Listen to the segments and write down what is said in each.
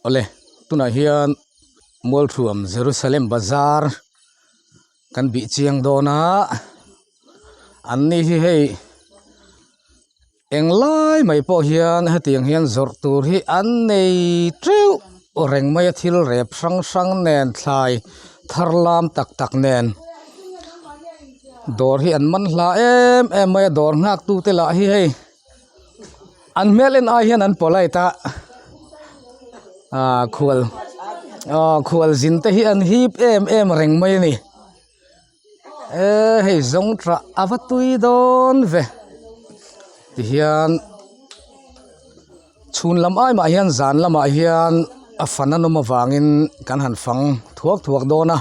Awle tunah hian Mualthuam Jerusalem bazar kan bih chiang dawn a an ni hi hei englai mai pawh hian hetiang hian zawrh tur hi an nei teuh reng mai a thil rep hrang hrang nen thlai thar lam tak tak nen dawr hi an man hla em em mai a dawr nghak tu te lah hi hei. An hmel en ai hian an polite a ah khual aw khual zin te hi an hip em em reng mai a ni eee hei zawng tah a va tui dawn ve tihian chhun lam ai mah hian zan lamah hian a fan a nawm avangin kan han fang thuak thuak dawn a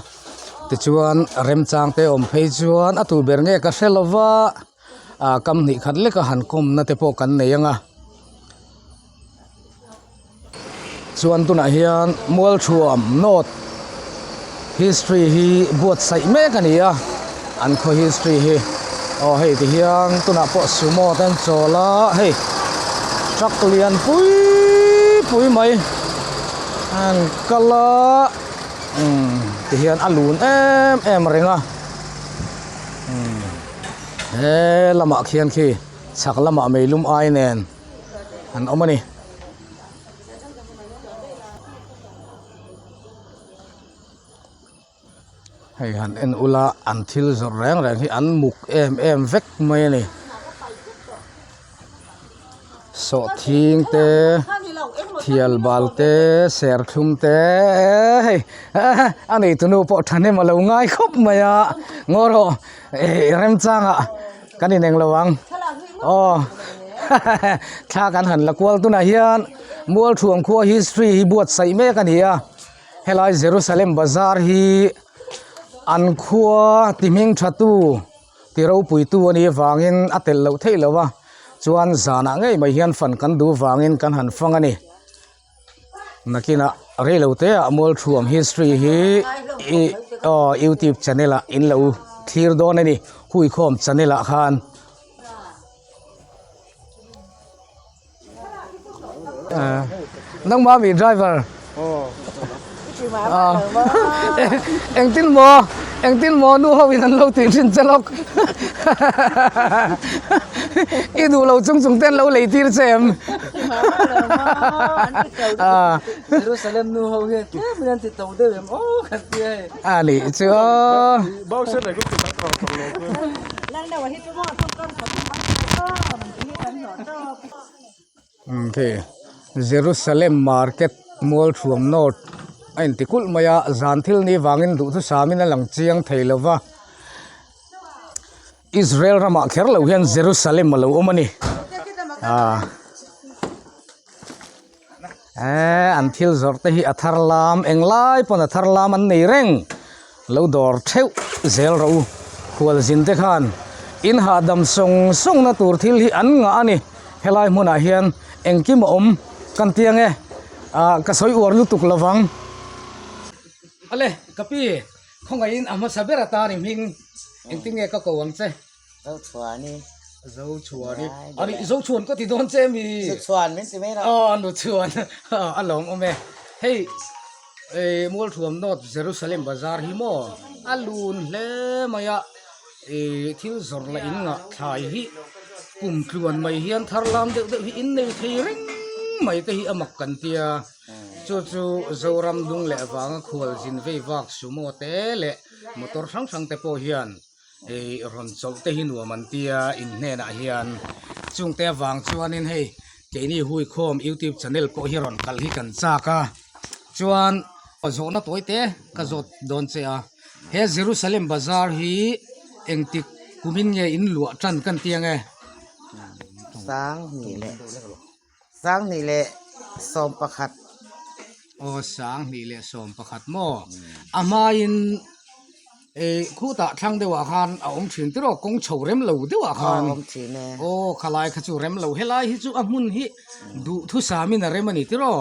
tichuan remchang te awm phei chuan a tu ber nge ka hre lo va. ah kam hnih khat lek a han kawmna te pawh kan nei ang a chuan tunah hian Mualthuam North history hi buatsaih mek a ni a an khaw history hi aw hei ti hian tunah pawh sumo te an chawl a hei truck lian pui pui mai an kal a umm ti hian a lun em em reng a umm. He lamah khian khi chhak lamah meilum ai nen an awm a ni. Hei han en ula an thil zawrh reng reng hi an muk em em vek mai a ni. Sawhthing te thial bal te serthlum te hei a neitunu pawh thahnem a lo ngai khawp mai a ngaw rawh eh remchangah kan ineng lo ang aw thla kan han la kual tunah hian Mualthuam khua history hi buatsaih mek a ni a helai Jerusalem bazar hi an khua ti hming tha tu. Ti ropuitu a nih avangin a telh loh theih lo a, chuan zanah ngei mai hian fan kan duh vangin kan han fang a ni. Nakinah reilote ah Mualthuam history hi i aw youtube channel ah in lo thlir dawn a ni, Huikhawm channel ah khan. Nangmah mi driver engtin maw engtin maw nu ho in an lo tih thin che lawk i duh lo chung chung te an lo lei tir che em Jerusalem nu ho hian tlem in an ti to deuh em aw kan ti hei a nih chu aw Jerusalem market Mualthuam North a inti kulh mai a zan thil ni vangin duhthusam in a lang chiang thei lo va Israel ramah kher lo hian Jerusalem a lo awm a ni ah eee an thil zawrh te hi a thar lam englai pawn a thar lam an nei reng lo dawr theuh zel rawh u khualzin te khan in hahdam sawng sawng na tur thil hi an ngah a ni helai hmunah hian engkim a awm kan ti ang e ah ka sawi uar lutuk lovang ale ka pi khawngaihin a hmasa ber atan i hming engtin nge ka ko ang che. Zochhuani. Zochhuani. Ani Zochhuan ka ti dawn che mi. Zochhuan min ti mai lo. Aw Nuchhuan a lawm awm e. Hei eh Mualthuam North Jerusalem Bazar hi maw a lun hle mai a eh thil zawrh leh in ngah thlai hi kum tluan mai hian thar lam deuh deuh hi in nei thei reng mai te hi a mak kan tia chu chu Zoram dung leh vanga khual zin vei vak sumo te leh motor hrang hrang te pawh hian. Hei rawn chawlh te hi nuam an tia in hnenah hian chungte avang chuanin hei keini huikhawm youtube channel pawh hi rawn kal hi kan chak a chuan zawhna tawi te ka zawt dawn che a he Jerusalem bazar hi engtik kumin nge in luah tan kan ti ange. Sanghnih leh 11. Aw 2011 maw? A hmain eh khutah thlang deuhah khan a awm thin tiraw kawng chho rem lo deuhah khan. Aw awm thin e. Aw khalai kha chu rem lo helai hi chu a hmun hi duhthusamin a rem a ni tiraw?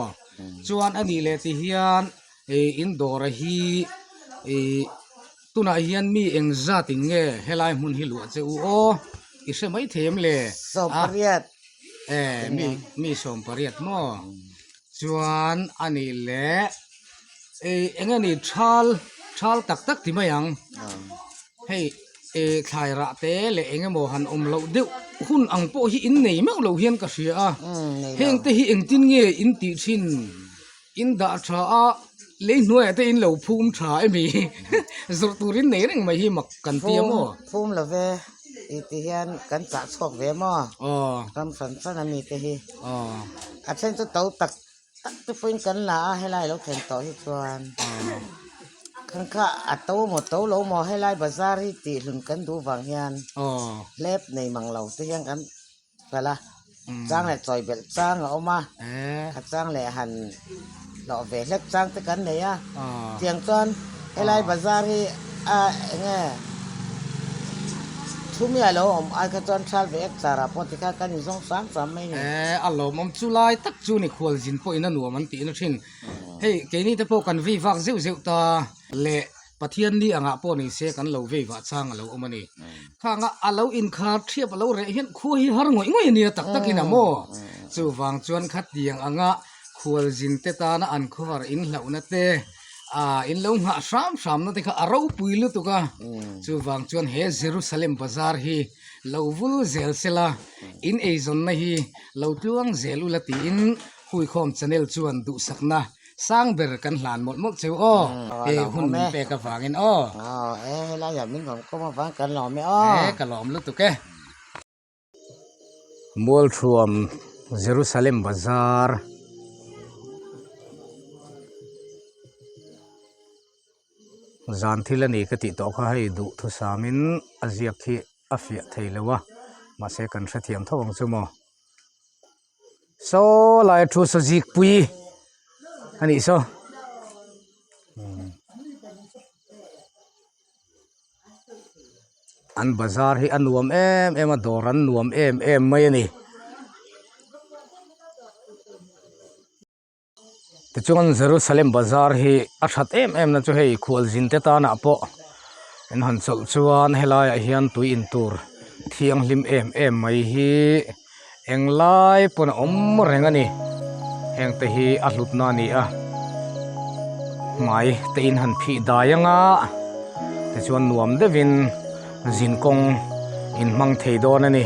Chuan a nih leh ti hian eh in dawr a hi eh tunah hian mi engzat in nge helai hmun hi luah che u aw i hre maithei em le? 18. Eh mi mi 18 maw? Chuan a nih leh ei eng nge ni thal thal tak tak ti mai ang hei eh thlai rah te leh eng emaw han awm loh deuh hun ang pawh hi in nei meuh lo hian ka hria a heng te hi engtin nge in tih thin in dah tha a lei hnuaiah te in lo phum tha emi zawrh tur in nei reng mai hi mak kan ti a maw. Phum lo ve tih ti hian kan chah chhuak ve maw ram hran hran a mi te hi a then chu to tak tak te pawhin kan la a helai lo thlen tawh hi chuan khan kha a to maw to lo maw helai bazar hi tih hlun kan duh vang hian hlep nei mang lo te hian kan kal a chang leh chawi belh chang a awm a a chang leh han hlawh ve hlek chang te kan nei a tiang chuan helai bazar hi a eng nge thu mi a lo awm ai kha chuan thal ve ek char ah pawh tikhan kan inzawng sam sam mai a ni. A lawmawm chu lai tak chu ni khualzin pawhin a nuam an tih na thin hei keini te pawh kan vei vak zeuh zeuh ta leh Pathian ni angah pawh ni se kan lo vei vah chang a lo awm a ni. Khanga a lo inkhar thiap a lo reh hian khua hi har ngawih ngawih a nia tak takin a maw? Chuvang chuan khatiang anga khualzin te tana an khawhar in hlauhna te, ah in lo nghah hram hramna te kha a ropui lutuk a. Chuvang chuan he Jerusalem bazar hi lo vul zel sela, in eizawnna hi lo tluang zel ula tiin Huikhawm channel chuan duhsakna Sang ber kan hlan mawlh mawlh cheu aw. He hun min pek avangin aw. Aw e helai ah min rawn kawm avang kan lawm e aw. E ka lawm lutuk e. Mualthuam Jerusalem bazar. Zan thil a ni ka tih tawh kha hei duh thusamin a ziak hi a fiah thei lo a mahse kan hrethiam tho ang chu maw. Saw lai thu saw zik pui a nih saw an bazar hi a nuam em em a dawr an nuam em em mai a ni. Tichuan Jerusalem bazar hi a that em em na chu hei khualzin te tanah pawh in han chawlh chuan helaiah hian tui in tur thianghlim em em mai hi englai pawn a awm reng a ni heng te hi a hlutna a ni a hmai te in han phih dai anga tichuan nuam deuhin zinkawng in hmang thei dawn a ni.